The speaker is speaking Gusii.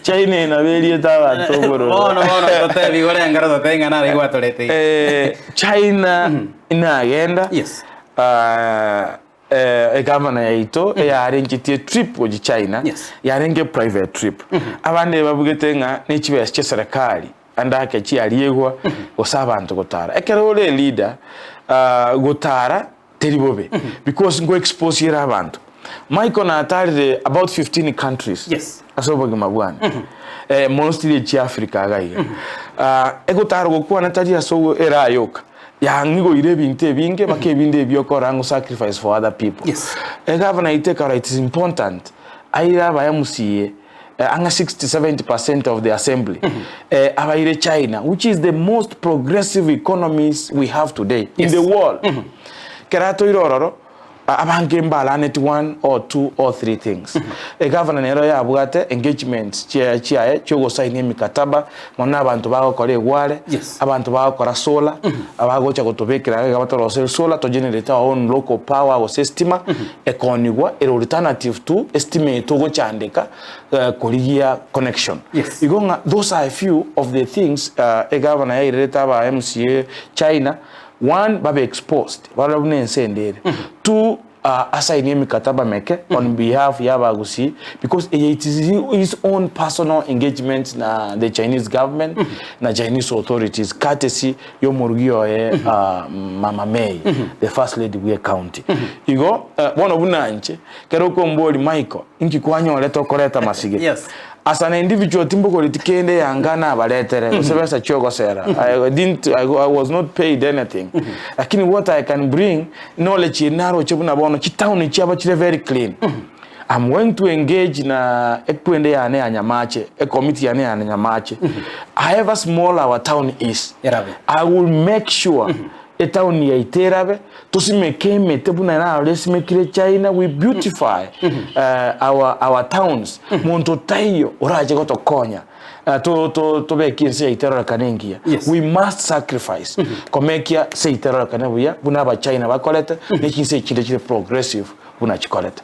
China eye nabo eriete abanto obororo. Bono bono totebi igoro engero totebi ng'a nare gwatorete. Eh, China inagenda Yes. ah, eh, egavana yaito eyarengetie trip gochia China Yes. yarenge private trip. Abande babugete ng'a ne chibesa chia serikali ande ake chiariegwa gose abanto gotara. Ekero ore leader ah, gotara Teri bobe because nko expose ere abanto. Michael natarire about 15 countries Yes. ase obogima bwane. Eh, mostly echi Africa iga iga. Ah, egotara gokwana tari ase ogo eraha yoka. Yang'igoire ebinto ebinge mpaka ebinde ebi okora ng'o sacrifice for other people. Yes. Egavana yaito ekarora it is important aire aba MCA ang'e 60 70% of the assembly eh, abaire China which is the most progressive economies we have today in the world. Kera toire ororo abange mbalaneti one or two or three things. Egavana nero yabwate engagements chia chiaye chiogosaini emikataba mono na abanto bagokora egware, Yes. abanto bagokora solar, abagocha gotobekera iga batorosere solar to generate our own local power gose estima, Ekonigwa ere alternative to estima eye togochandeka korigia connection. Yes. Igo ng'a those are a few of the things egavana yairerete aba MCA China, one babe exposed barore buna ense ende ere, two asainie emikataba meke on behalf ya abagusii because eye it is his own personal engagement na the Chinese government na Chinese authorities courtesy y'omorugi oye Mama May, the first lady bwe county. Igo bono buna inche, kero okomboria Michael, inki kwanyorete okoreta masige? Yes. As an individual timbogoreti kende yanga nabaretere, gose besa chiogosera. I didn't, I, I was not paid anything. Lakini what I can bring, knowledge eye naroche buna bono chitown chiabo chire very clean. I'm going to engage na ekwende yane ya Nyamache, ecommittee yane ya Nyamache. However small our town is, Erabe. I will make sure etown yaito erabe, tosimeke emete buna narora esimekire China, we beautify our, our towns. Monto taiyo orache gotokonya to, to, tobeke ense yaito erorekane engiya. Yes. We must sacrifice komekia ase yaito erorekane buya buna abachina bakorete, ne chinse echinde chire progressive buna chikorete.